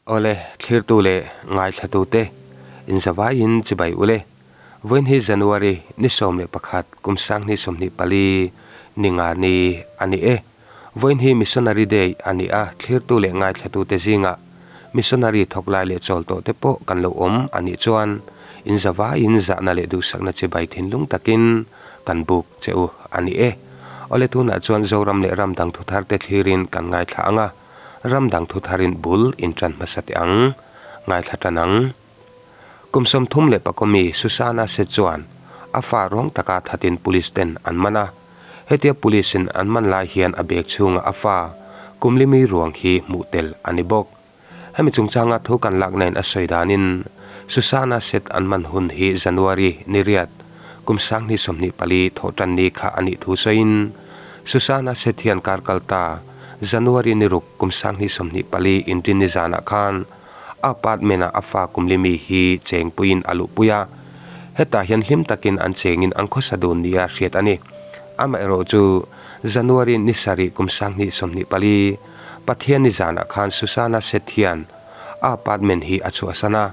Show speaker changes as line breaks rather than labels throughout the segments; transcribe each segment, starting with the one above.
Awle, thlirtu leh ngaithlatute, inzavaiin chibai ule. Vawiin hi January ni 11 kum 2024 ni nga ni a ni e. Vawiin hi Missionary Day a ni a, thlirtu leh ngaithlatute zingah missionary thawk lai leh chawl tawh te pawh kan lo awm a nih chuan inzavaiin zahna leh duhsakna chibai thinlung takin kan buk che u a ni e. Awle tunah chuan Zoram leh ram dang thutharte thlirin kan ngaithla ang a. Ram dang thu tharin bul in tan hmasa teh ang, ngaithla tan ang. Kum 34 mi Susana Se chuan a fa ruang taka thatin police ten an man a. Hetia police in an man lai hian a bag chhunga a fa kum limi ruang hi hmuh tel a ni bawk. Hemi chungchanga thu kan lakna in a sawi danin Susana Set an man hun hi January ni riat kum 2024 thawh tan ni kha a nih thu sawiin Susana Set hian kar kal ta January ni ruk kum 2024 inrin ni zanah khan a apartment ah a fa kum limi hi chengpuiin a luhpui a, hetah hian hlim takin an chengin an khawsa dun nia hriat a ni. Amaherawh chu January ni sarih kum 2024 Pathian ni zanah khan Susana Set hian a apartment hi a chhuahsan a,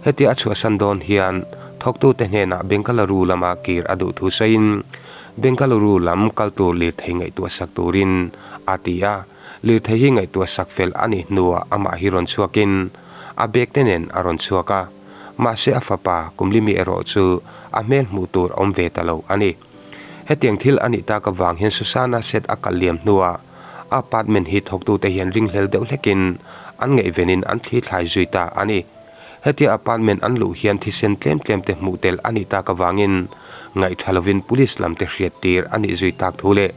Hetia a chhuahsan dawn hian thawktute hnenah Bengaluru lama kir a duh thu sawiin Bengaluru lam kal tur lirthei ngaihtuah sak turin a ti a. Lirthei hi ngaihtuah sak fel a nih hnuah amah hi rawn chhuakin a bag te nen a rawn chhuak a. Mahse a fapa Kumlimi erawh chu a hmel hmuh tur a awm ve ta lo a ni. Hetiang thil a nih tak avang hian Susana set a kal liam hnuah a apartment hi thawktute hian ringhlel deuh hlekin an ngaihvenin an thli thlai zui ta a ni. Hetia apartment an luh hian thisen tlem tlem te hmuh tel a nih tak avangin ngaihtha lovin police lam te hriat tir a nih zui tak thu leh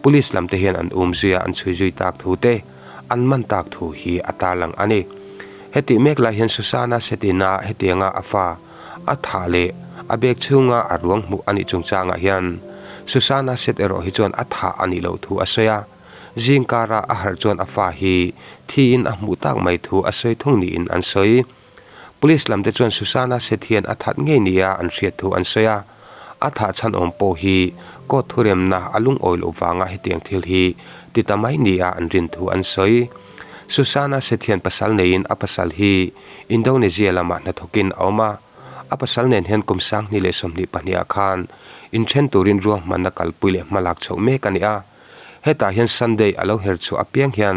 police lam te hian an um zui a an chhui zui tak thu te an man tak thu hi a tarlang a ni. Hetih mek lai hian Susana Setina hetianga a fa a thah leh a bag chhunga a ruang hmuh a nih chungchangah hian Susana Set erawh hi chuan a thah a nih loh thu a sawi a. Zingkara a harh chuan a fa hi thiin a hmuh tak mai thu a sawi thung niin an sawi. Police lamte chuan Susana Set hian a that ngei nia an hriat thu an sawi a. A thah chhan awm pawh hi court thuremna a lungawi loh vanga hetiang thil hi ti ta mai nia an rin thu an sawi. Susana Set hian pasal neiin a pasal hi Indonesia lamah hnathawkin a awm a. A pasal nen hian kum 2022 ah khan inthen turin ruahmanna kalpui leh hmalak chhoh mek a ni a. Hetah hian Sunday a lo her chhuah apiang hian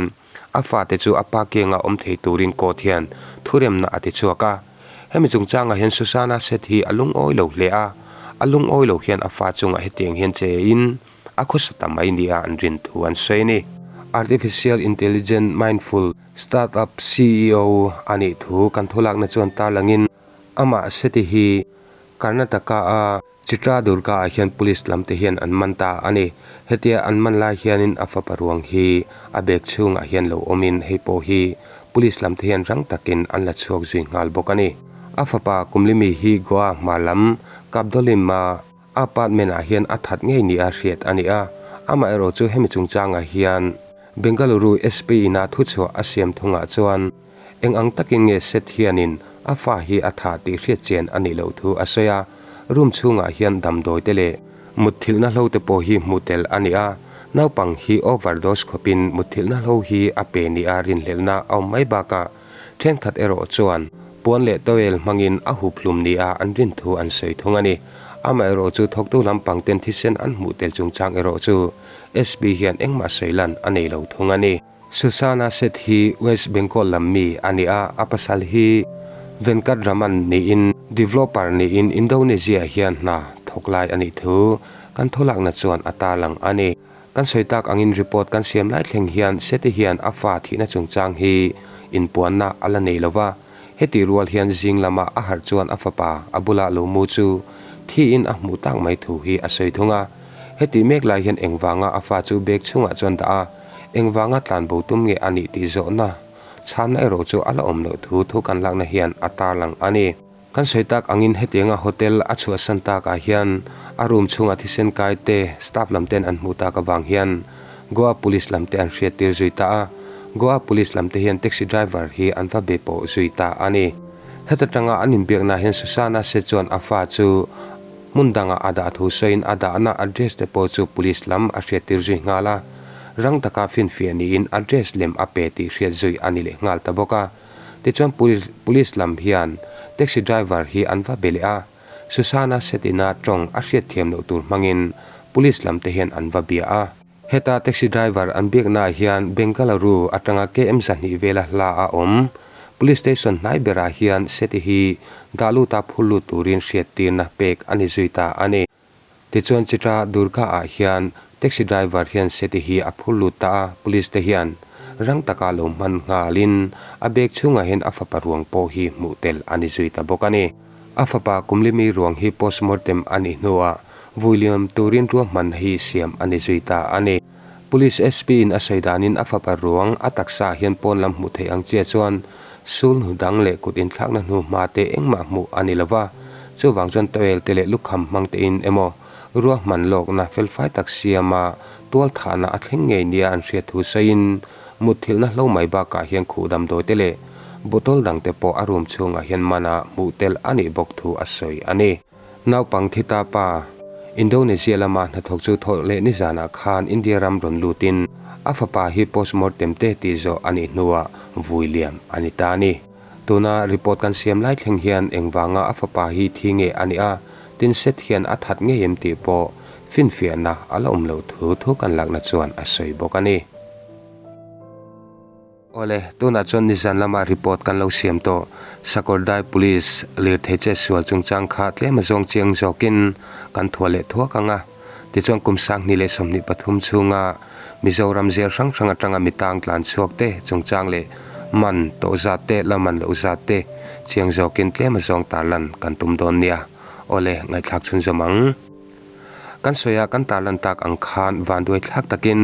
a fate chu a pa kianga awm thei turin court hian thuremna a ti chhuak a. Hemi chungchangah hian Susana Seth hi a lungawi lo hle a, a lungawi lo hian a fa chungah hetiang hian che in a khawsa ta mai nia an rin thu an sawi a ni. Artificial Intelligent Mindful Startup ceo a nih thu kan thulakna chuan tarlangin amah Sethi hi Karnataka-a Chitra Durga ah hian police lam te hian an man ta a ni. Hetia an man lai hianin a fapa ruang hi a bag chhungah hian lo awmin hei pawh hi police lam te hian rang takin an la chhuak zui nghal bawk a ni. A fapa Kumlimi hi Goa hma lam Kapdolim a apartment ah hian a that ngei nia hriat a ni a, amaherawh chu hemi chungchangah hian Bengaluru SP ina thuchhuah a siam thungah chuan Eng ang takin nge Seth hianin a fa hi a thah tih hriat chian a nih loh thu a sawi a, room chhungah hian damdawi te leh mutthilhna hlo te pawh hi hmuh tel a ni a, naupang hi overdose khawpin mutthilhna hlo hi a pe nia rinhlelhna a awm mai bakah thenkhat erawh chuan puan leh towel hmangin a hup hlum nia an rin thu an sawi thung a ni. Amaherawh chu thawktu lampang ten thisen an hmuh tel chungchang erawh chu SP hian engmah sawi lan a nei lo thung a ni. Susana Seth hi West Bengal lam mi a ni a, a pasal hi Venkat Raman niin developer niin Indonesia hian hna thawk lai a nih thu kan thawlakna chuan a tarlang a ni. Kan sawi tak angin report kan siam lai thleng hian Sethi hian a fa thihna chungchang hi inpuanna a la nei lo va, heti rual hian zing lama a harh chuan a fapa a bula lo mu chu thiin a hmuh tak mai thu hi a sawi thung a. Heti mek lai hian engvanga a fa chu bag chhungah chuan dah a, Engvanga tlanbo tum nge a nih tih zawhna chhanna erawh chu a la awm loh thu thu kan lakna hian a tarlang a ni. Kan sawi tak angin hetianga hotel a chhuahsan takah hian a room chhunga thisen kai te staff lam ten an hmuh tak avang hian Goa Police lam te an hriattir zui ta a, Goa Police lam te hian taxi driver hi an va be pawh zui ta a ni. Heta tanga an inbiakna hian Susana se chuan a fa chu Hmun dangah a dah thu sawiin a dahna address te pawh chu police lam a hriattir zui nghal a, rang taka finfiah niin address lem a pe tih hriat zui a ni leh nghal ta bawk a. Tichuan police police lam hian taxi driver hi an va be leh a, Susana Setina tawng a hriatthiam loh tur hmangin police lam te hian an va bia a. Heta taxi driver an biaknaah hian Bengaluru atanga KM 200 vela hla a awm. Police station hnai berah hian Seti hi dah luta phur lut turin hriattirna pek a ni zui ta a ni. Tichuan Chitra Durga ah hian taxi driver hian Seti hi a phur lut ta a, police te hian rang taka lo hman nghalin a bag chhungah hian a fapa ruang pawh hi hmuh tel a ni zui ta bawk a ni. A fapa Kumlimi ruang hi postmortem a nih hnuah Vuiliam turin ruahman hi siam a ni zui ta a ni. Police SP in a sawi danin a fapa ruang a taksa hian pawn lam hmuh theih ang chiah chuan sul hnu dang leh kut inthlakna hnu hma te engmah hmuh a ni lova, chuvang chuan towel te leh lukham hmang tein emaw ruahman lawkna felfai tak siama tualthahna a thleng ngei nia an hriat thu sawiin mutthilhna hlo mai bakah hian khuh damdawi te leh bottle dang te pawh a room chhungah hian mana hmuh tel a nih bawk thu a sawi a ni. Naupang thi ta pa, Indonesia lama hnathawk chu thawh leh nizanah khan India ram rawn lutin a fapa hi postmortem te tih zawh a nih hnuah vui liam a ni ta a ni. Tuna report kan siam lai thleng hian engvanga a fapa hi thi nge a nih a, tin set hian a that ngei em tih pawh finfiahna a la awm loh thu thu kan lakna chuan a sawi bawk a ni. Awle, tunah chuan nizan lama report kan lo siam tawh. Sakawrdai Police lirthei che sual chungchang kha tlem a zawng chiang zawkin kan thuah leh thuak ang a. Tichuan kum 2023 chhunga Mizoram zel hrang hrang atanga mi tang tlan chhuak te chungchang leh man tawh zat te la man loh zat te chiang zawkin tlem a zawng tarlan kan tum dawn nia. Awle, ngaihthlak chhunzawm ang. Kan sawi a, kan tarlan tak ang khan vanduai thlak takin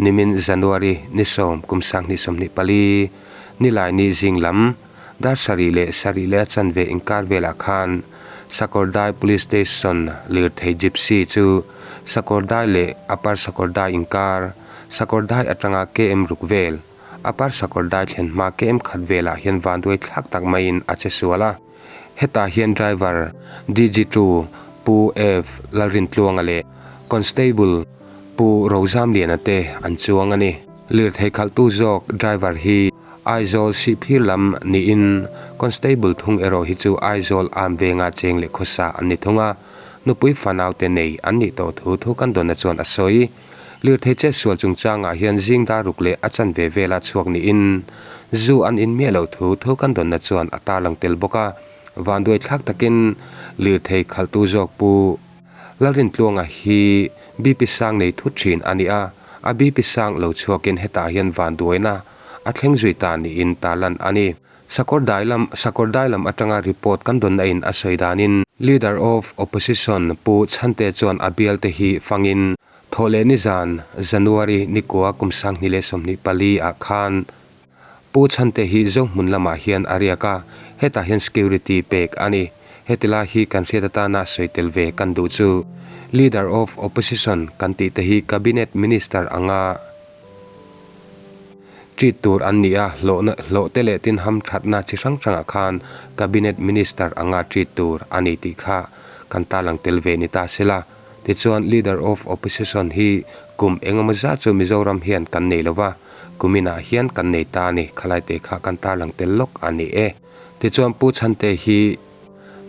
nimin January ni 10 kum 2024 Nilaini zing lam dar sarih leh sarih leh a chanve inkar velah khan Sakawrdai Police Station lirthei Gypsy chu Sakawrdai leh Upper Sakawrdai inkar Sakawrdai atanga KM ruk vel Upper Sakawrdai thlen hma KM khat velah hian vanduai thlak tak maiin a che sual a. Hetah hian driver DG two Pu F Lalrintluanga leh Constable Pu Rozamliana te an chuang a ni. Lirthei khalhtu zawk driver hi Aizawl Sihphir lam niin Constable thung erawh hi chu Aizawl Arm venga cheng leh khawsa an ni thung a, nupui fanaute nei an nih tawh thu thu kan dawnna chuan a sawi. Lirthei chetsual chungchangah hian zing dar ruk leh a chanve vela chhuak niin zu an in miah loh thu thu kan dawnna chuan a tarlang tel bawk a. Vanduai thlak takin lirthei khalhtu zawk Pu Lalrintluanga hi BP sang nei thut thin a ni a, a BP sang lo chhuakin hetah hian vanduaina a thleng zui ta niin tarlan a ni. Sakawrdai lam Sakawrdai lam atanga report kan dawnna in a sawi danin Leader of Opposition Pu Chhante chuan a bialte hi fangin Thawhleh nizan January nikua kum 2024 ah khan Pu Chhante hi Zohmun lamah hian a riak a, hetah hian security pek a ni. Heti lai hi kan hriat atana sawi tel ve kan duh chu Leader of Opposition kan tih te hi Cabinet Minister anga Treat tur an ni a, hlawhna hlawh te leh tin hamthatna chi hrang hrangah khan Cabinet Minister anga treat tur a ni tih kha kan tarlang tel ve ni ta sela. Tichuan Leader of Opposition hi kum engemaw zat chu Mizoram hian kan nei lova, kuminah hian kan nei ta a ni, khalai te kha kan tarlang tel lawk a ni e. Tichuan Pu Chhante hi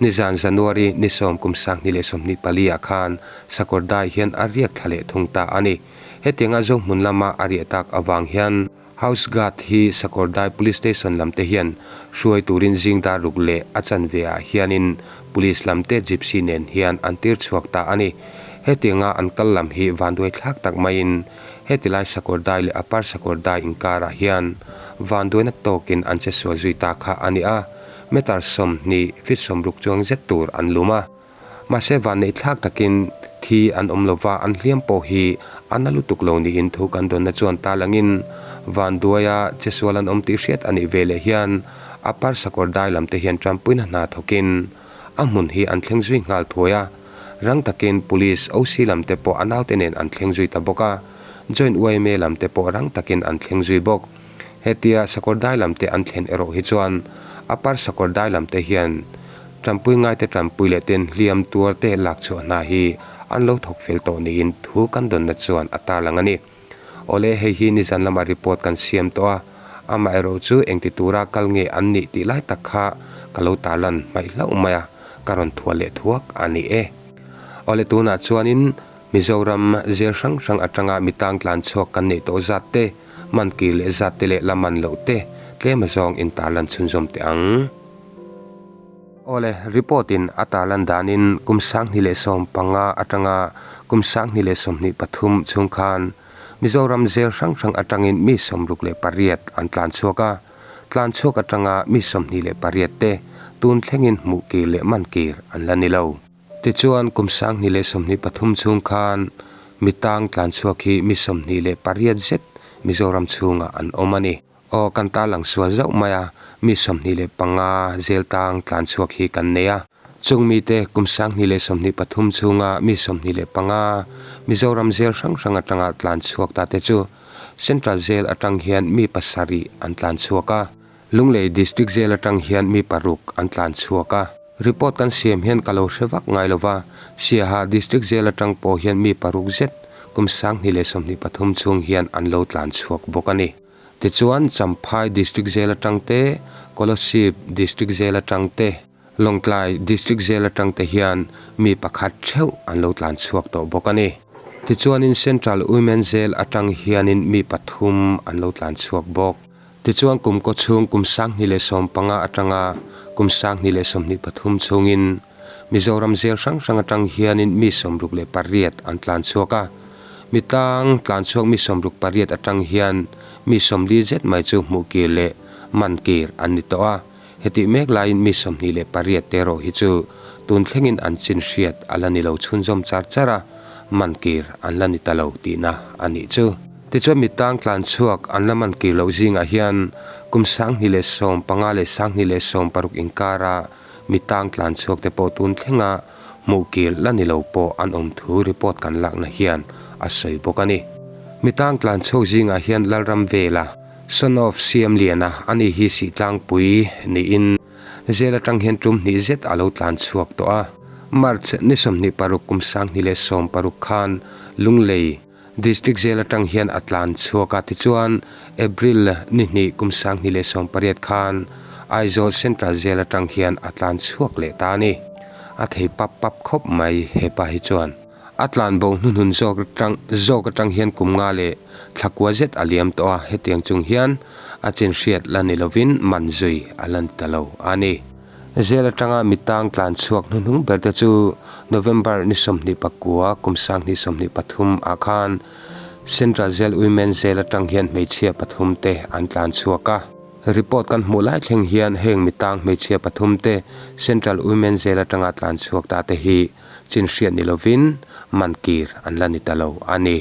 nizan January ni 10 kum 2024 ah khan Sakawrdai hian a riak thla leh thung ta a ni. Hetianga Zohmun lama a riah tak avang hian House Guard hi Sakawrdai Police Station lam te hian hruai turin zing dar ruk leh a chanve ah hianin Police lam te Gypsy nen hian an tir chhuak ta a ni. Hetianga an kal lam hi vanduai thlak tak maiin hetilai Sakawrdai leh Upper Sakawrdai inkarah hian vanduaina tawkin an che sual zui ta kha a ni a, meter 20 feet 60 chuang zet tur an lum a. Mahse vanneih thlak takin thi an awm lova, an hliam pawh hi a na lutuk lo niin thu kan dawnna chuan ta langin vanduaia chesual an awm tih hriat a nih ve leh hian a parsakawr dai lam te hian tanpuina hna thawkin a hmun hi an thleng zui nghal thuai a. Rang takin Police OC lam te pawh a naute nen an thleng zui ta bawk a, Joint yma lam te pawh rang takin an thleng zui bawk. Hetia sakawr dai lam te an thlen erawh hi chuan a parsakawr dai lam te hian Tanpui ngaite tanpui leh ten hliam tuar te lak chhuah hna hi an lo thawk fel tawh niin thu kan dawnna chuan a tarlang a ni. Awle, hei hi nizan lama report kan siam tawh a, Amaherawhchu engti tura kal nge an nih tih lai tak kha ka lo tarlan hmaih hlauh mai a, ka rawn thuah leh thuak a ni e. Awle tunah chuanin Mizoram zel hrang hrang atanga mi tang tlan chhuak kan neih tawh zat te, man kir leh zat te leh la man loh te tlem azawng in tarlan chhunzawm teh ang. Awle, report in a tarlan danin kum 2015 atanga kum 2023 chhung khan Mizoram zel hrang hrang atangin mi 68 an tlan chhuak a, tlan chhuak atanga mi 28 te tun thlengin hmuh kir leh man kir an la ni lo. Tichuan kum 2023 chhung khan mi tang tlan chhuak hi mi 28 zet Mizoram chhungah an awm a ni. Aw kan tarlang sual zauh mai a, mi 25 zel tang tlan chhuak hi kan nei a. Chung mite kum 2023 chhunga mi 25 Mizoram zel hrang hrang atanga tlan chhuak ta te chu Central Jail atang hian mi pasarih an tlan chhuak a, Lunglei District Jail atang hian mi paruk an tlan chhuak a. Report kan siam hian ka lo hre vak ngai lova, Siaha District Jail atang pawh hian mi paruk zet kum 2023 chhung hian an lo tlan chhuak bawk a ni. Tichuan Champhai District Jail atang te, Kolasib District Jail atang te, Lawngtlai District Jail atang te hian mi pakhat theuh an lo tlan chhuak tawh bawk a ni. Tichuanin Central Women Jail atang hianin mi pathum an lo tlan chhuak bawk. Tichuan kum kaw chhung kum 2015 atanga kum 2023 chhungin Mizoram Jail hrang hrang atang hianin mi 68 an tlan chhuak a. Mi tlang tlan chhuak mi 68 atang hian mi 40 zet mai chu hmuh kir leh man kir an ni tawh a. Hetih mek laiin mi 28 te erawh hi chu tun thlengin an chin hriat a la ni lo chhunzawm char char a, man kir an la ni ta lo tihna a nih chu. Tichuan mi tang tlan chhuak an la man kir loh zingah hian kum 2015 leh 2016 inkara mi tang tlan chhuak te pawh tun thlenga hmuh kir la ni lo pawh an awm thu report kan lakna hian a sawi bawk a ni. Mi tang tlan chhuak zingah hian Lalram Vela, Son of Siamliana a ni hi Sihtlangpui niin zel atang hian tum hnih zet a lo tlan chhuak tawh a. March ni 26 kum 2016 khan Lunglei District Jail atang hian a tlan chhuak a, tichuan April ni hnih kum 2018 khan Aizawl Central Jail atang hian a tlan chhuak leh ta a ni. A thei pap pap khawp mai hepa hi chuan. A tlan bo hnuhnun zawk atang zawk atang hian kum nga leh thla kua zet a liam tawh a, hetiang chung hian a chin hriat la ni lovin man zui a la ni ta lo a ni. Zel atanga mi tang tlan chhuak hnuhnung ber te chu November ni 29 kum 2023 ah khan Central Jail Women Jail atang hian hmeichhia pathum te an tlan chhuak a. Report kan hmuh lai thleng hian heng mi tang hmeichhia pathum te Central Women Jail atanga tlan chhuak ta te hi chin hriat ni lovin man kir an la ni ta lo a ni.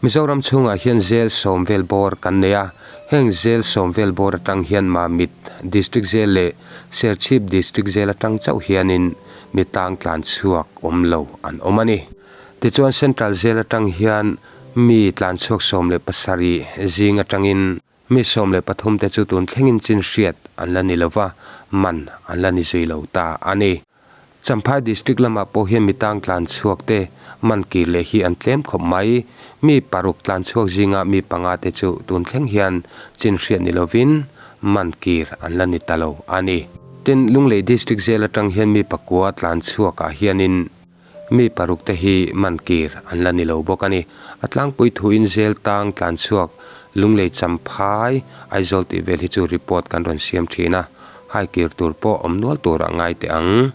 Mizoram chhungah hian zel sawm vel bawr kan nei a, heng zel sawm vel bawr atang hian Mamit District Jail leh Serchhip District Jail atang chauh hianin mi tang tlan chhuak awm lo an awm a ni. Tichuan Central Jail atang hian mi tlan chhuak 17 zing atangin mi 13 te chu tun thlengin chin hriat an la ni lova, man an la ni zui lo ta a ni. Champhai District lamah pawh hian mi tang tlan chhuak te man kir leh hi an tlem khawp mai. Mi paruk tlan chhuak zinga mi panga te chu tun thleng hian chin hriat ni lovin man kir an la ni ta lo a ni. Tin, Lunglei District Jail atang hian mi pakua tlan chhuakah hianin mi paruk te hi man kir an la ni lo bawk a ni. A tlangpui thuin Jail tang tlan chhuak Lunglei Champhai Aizawl tih vel hi chu report kan rawn siam thin a. Hai kir tur pawh awm nual tur a ngai teh ang.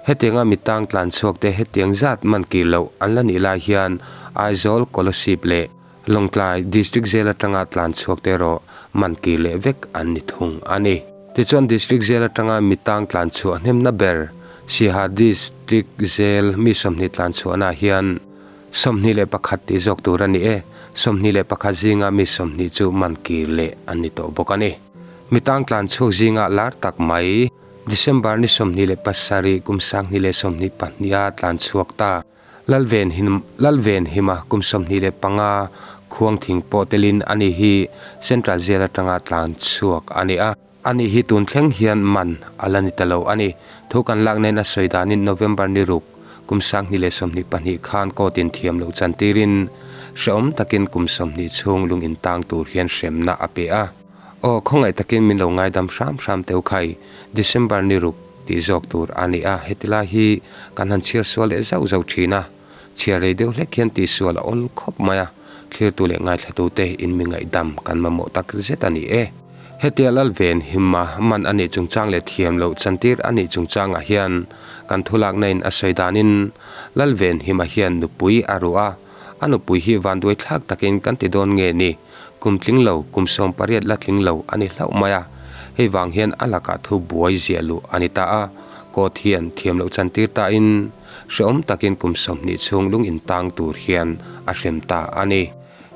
Hetianga mi tang tlan chhuak te hetiang zat man kir loh an la nih lai hian Aizawl, Kolasib leh Lawngtlai District Jail atanga tlan chhuak te erawh man kir leh vek an ni thung a ni. Tichuan District Jail atanga mi tang tlan chhuah hnemna ber Siaha District Jail mi 20 tlan chhuahna hian 21 tih zawk tur a ni e. 21 zinga mi 20 chu man kir leh an ni tawh bawk a ni. Mi tang tlan chhuak zinga lar tak mai, December ni 27 kum 2022 a tlan chhuak ta. Lalven him Lalven hima kum 25 khuang thing pawh telin ani hi Central Jail atanga tlan chhuak a ni a. Ani hi tun thleng hian man a la ni ta lo a ni. Thu kan lak nen a sawi danin November ni ruk kum 2022 khan court in thiam loh chantirin hrehawm takin kum 20 chhung lung intang tur hian hremna a pe a. Aw, khawngaih takin min lo ngaidam hram hram teu khai, December ni ruk tih zawk tur a ni a, heti lai hi kan han chhiar sual leh zauh zauh thin a, chhiar rei deuh hlek hian tihsual a awl khawp mai a, thlirtu leh ngaithlatute in mi ngaihdam kan mamawh tak zet a ni e. Hetia Lalven himma man a nih chungchang leh thiam loh chantir a nih chungchangah hian kan thulakna in a sawi danin Lalven hima hian nupui a ruh a, a nupui hi vanduai thlak takin kan ti dawn nge ni? Kum tling lo, kum 18 la tling lo a ni hlauh mai a, hei vang hian a lakah thu buai ziah luh a ni ta a, court hian thiam loh chantir tain hrehawm takin kum 20 chhung lung intang tur hian a hrem ta a ni.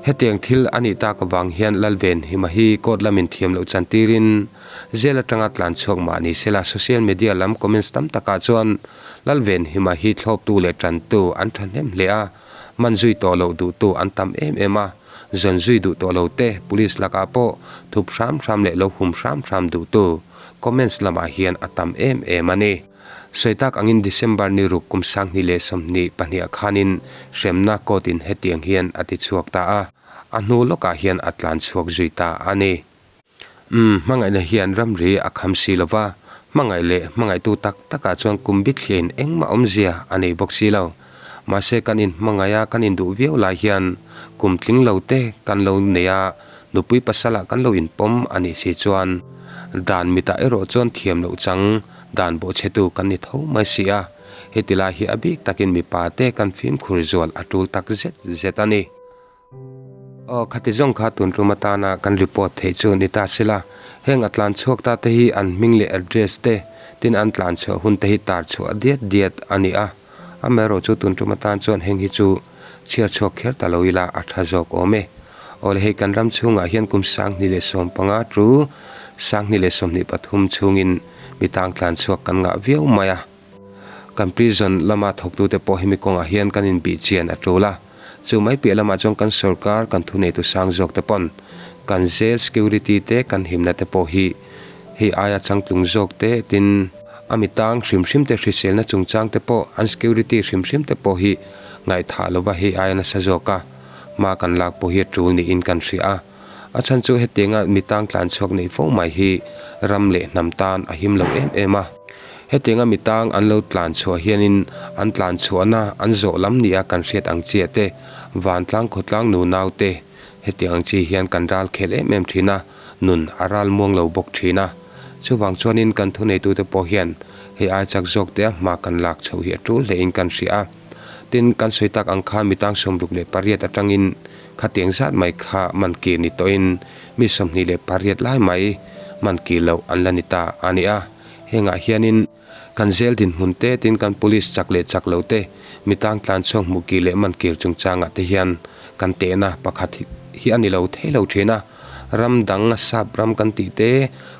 Hetiang thil a nih tak avang hian Lalven Hima hi court lamin thiam loh chantirin jail atanga tlan chhuak mah ni sela social media lam comments tam takah chuan Lalven Hima hi thlawptu leh tantu an thahnem hle a, man zui tawh loh duhtu an tam em em a, zawn zui duh tawh lo te police lakah pawh thup hram hram leh lo hum hram hram duhtu comments lamah hian a tam em em a ni. Sawi tak angin December ni ruk kum 2022 ah khanin hremna court in hetiang hian a ti chhuak ta a, a hnu lawkah hian a tlan chhuak zui ta a ni. Umm, hmangaihna hian ramri a kham si lo va, hmangaih leh hmangaihtu tak takah chuan kum bithliain engmah awmzia a nei bawk si lo. Mahse kan inhmangaih a, kan induh viau lai hian kum tling lo te kan lo nei a, nupui pasalah kan lo inpawm a nih si chuan dan mitah erawh chuan thiam loh chang Dan bawhchhetu kan ni tho mai si a, heti lai hi a bik takin mipa te kan fimkhur zual a tul tak zet zet a ni. Aw, khati zawng kha tun tum atana kan report theih chu ni ta sila, heng a tlan chhuak ta te hi an hming leh address te, tin an tlan chhuah hun te hi tar chhuah diat diat a ni a, amaherawh chu tun tum atan chuan heng hi chu chhiar chhuak kher ta lo ila a tha zawk awm e. Awle hei kan ram chhungah hian kum 2015 tu 2023 chhungin mi tang tlan chhuak kan ngah viau mai a. Kan prison lama thawktute pawh hemi kawngah hian kan inbih chian a tul a. Chu mai piah lamah chuan kan sorkar kan thuneitu sang zawk te pawn kan jail security te kan himna te pawh hi hei aia changtlung zawk te tin a mi tang hrim hrim te hriselna chungchang te pawh an security hrim hrim te pawh hi ngaihthah lova hei aia nasa zawk a hma kan lak pawh hi a tul niin kan hria a. A chhan chu hetianga mi tang tlan chhuak neih fo mai hi ram leh hnam tan a him lo em em a. Hetianga mi tang an lo tlan chhuah hianin an tlan chhuahna an zawh lam nia kan hriat ang chiah te, vantlang khawtlang nunau te hetiang ang chi hian kan ral khel em em thin a, nun a ral muang lo bawk thin a. Chuvang chuanin kan thuneitute pawh hian hei ai chak zawk te a hma kan lak chhoh hi a tul hlein kan hria a. Tin, kan sawi tak ang khan mi tang 68 atangin Khatiang zat mai kha man kir ni tawhin mi 28 lai mai man kir loh an la ni ta a ni a. Hengah hianin kan zel dinhmun te tin kan police chak leh chak lo te mi tang tlan chhuak hmuh kir leh man kir chungchangah te hian kan tehna pakhat hi a ni lo thei lo thin a. Ram dang sap ram kan tih te,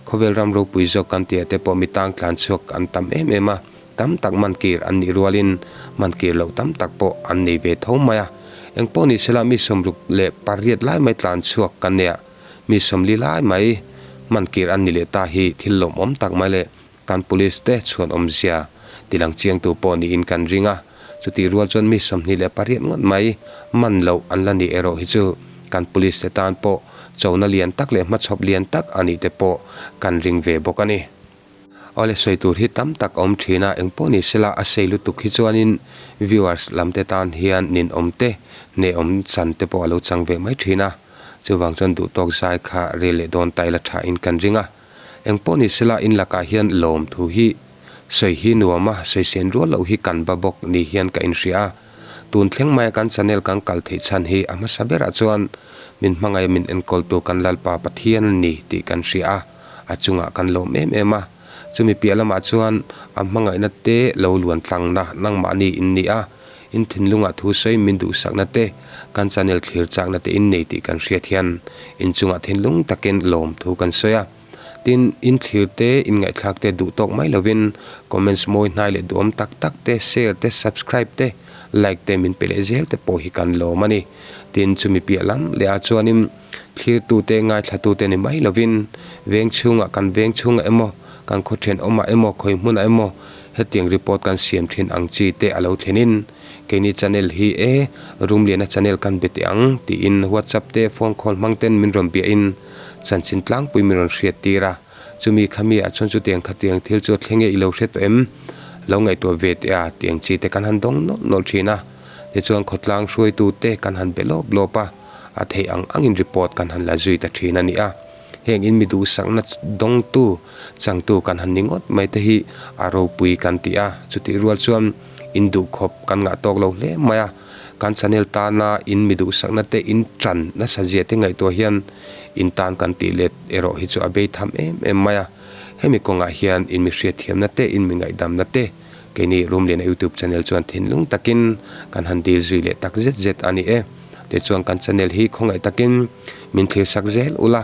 khawvel ram ropui zawk kan tih ah te pawh mi tang tlan chhuak an tam em em a. Tam tak man kir an nih rualin man kir loh tam tak pawh an nei ve tho mai a. Eng pawh ni sela mi 68 lai mai tlan chhuak kan nei a, mi 40 lai mai man kir an ni leh ta hi thil lawmawm tak mai leh kan police te chhuan awmzia tilang chiangtu pawh niin kan ring a. Chutih rual chuan mi 28 ngawt mai man loh an la nih erawh hi chu kan police te tan pawh chona lian tak leh hmachhawp lian tak a nih te pawh kan ring ve bawk a ni. Awle sawi tur hi tam tak a awm thin a, engpawh ni sela a sei lutuk hi chuanin viewers lam te tan hian ninawm te, hnehawm chan te pawh a lo chang ve mai thin a, chuvang chuan duhtawk zai kha rel leh dawn ta ila tha in kan ring a. Engpawh ni sela in lakah hian lawm thu hi sawi hi nuam a, sawi sen rual loh hi kan ba bawk ni hian ka inhria a. Tun thleng maia kan channel kan kal theih chhan hi a hmasa berah chuan min hmangaih min enkawltu kan Lalpa Pathian a ni tih kan hria a. A chungah kan lawm em em a, chumi piah lamah chuan a hmangaihna te lo luan tlangna nangmahni in ni a, in thinlungah thu sawi min duhsakna te, kan channel thlir chakna te in nei tih kan hriat hian in chungah thinlung takin lawm thu kan sawi a. Tin, in thlir te, in ngaihthlak te duh tawk mai lovin comments mawi hnai leh duhawm tak tak te, share te, subscribe te, like te min pe leh zel te pawh hi kan lawm a ni. Tin, chumi piah lam leh ah chuanin, Thlirtute, ngaithlatute ni mai lovin veng chhungah, kan veng chhungah emaw, kan khaw thenawmah emaw, khawi hmunah emaw hetiang report kan siam thin ang chi te a lo thlenin keini channel hi e Rumliana channel kan be teh ang tiin WhatsApp te phone call hmang ten min rawn biahin Chanchin tlangpui min rawn hriat tir a, chumi khami ah chuan chutiang khatiang thil chu a thleng e i lo hre tawh em? Lo ngaihtuah ve teh a, tiang chi te kan han dawng nawlh nawlh thin a. Tichuan khawtlang hruaitu te kan han be lawp lawp a, a theih ang angin report kan han la zui ta thin a ni a. Heng in mi duhsakna dawngtu, changtu kan han ni ngawt mai te hi a ropui kan ti a, chutih rual chuan in duhkhawp kan ngah tawk lo hle mai a. Kan channel tana in mi duhsakna te in tan nasa zia te ngaihtuah hian in tan kan tih let erawh hi chu a bei tham em em mai a. Hemi kawngah hian in mi hriatthiamna te in mi ngaihdamna te keini Rumliana YouTube channel chuan thinlung takin kan han dil zui leh tak zet zet a ni e. Tichuan kan channel hi khawngaih takin min thlirsak zel ula,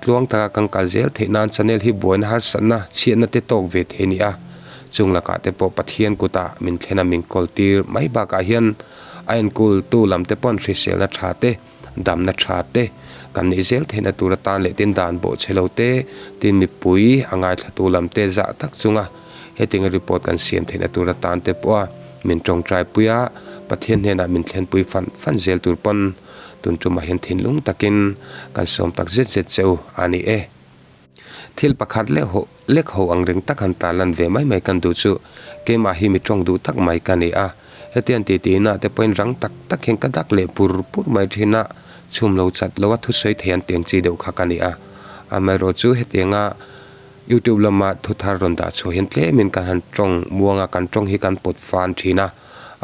tluang taka kan kal zel theih nan channel hi buaina harsatna chhiatna te tawk ve thei ni a. Chung lakah te pawh Pathian kutah min thlen a min kawl tir mai bakah hian a enkawl tu lam te pawn hriselna tha te, damna tha te kan neih zel theihna tur atan leh tin dan bawh chhe lo te, tin mipui a ngaithla tu lam te zah tak chunga hetianga report kan siam theihna tur atan te pawha min tawngtai pui a, Pathian hnenah min thlenpui fan fan zel tur pawn tun tumah hian thinlung takin kan sawm tak zet zet che u a ni e. Thil pakhat leh ho lek ho ang reng tak han tarlan ve mai mai kan duh chu keimah hi mi tawng duh tak mai ka ni a, hetiang titi inah te pawhin rang tak tak hian ka dak leh pur pur mai thin a, chhum lo chat lo a thusawi thei an tiang chi deuh kha ka ni a. Amaherawh chu hetianga YouTube lama thu thar rawn dah chhuah hian tlemin kan han tawng muang a, kan tawng hi kan pawt fan thin a,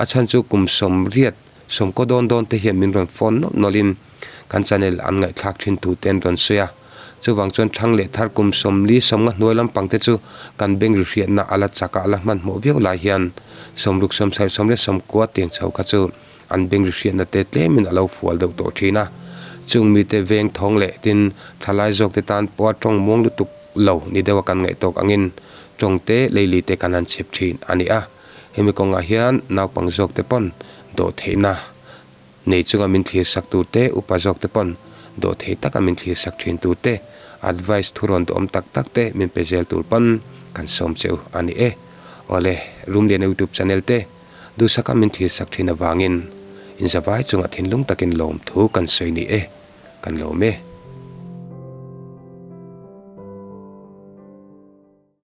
a chhan chu kum sawmriat Sawmkaw dawn dawn te hian min rawn phone nawlh nawlhin kan channel an ngaihthlak thin thu te an rawn sawi a. Chuvang chuan thang leh thar kum 40 sawmnga hnuai lampang te chu kan bank ri hriatna a la chak a, a la hmanhmawh viau lai hian 60 70 leh 90 tiang chho kha chu an bank ri hriatna te tlemin a lo fual deuh tawh thin a. Chung mite veng thawng leh tin thalai zawk te tan pawha tawng muang lutuk lo ni deuha kan ngaih tawk angin tawng te leili te kan han chhep thin a ni a. Hemi kawngah hian naupang zawk te pawn dawhtheihna nei chunga min thlir sak tur te, upa zawk te pawn dawhthei taka min thlir sak thin tur te, advice thu rawn duhawm tak tak te min pe zel tur pawn kan sawm che u a ni e. Awle, Rumliana YouTube channel te duhsaka min thlir sak thin avangin inzavai chungah thinlung takin lawmthu kan sawi ni e. Kan lawm e.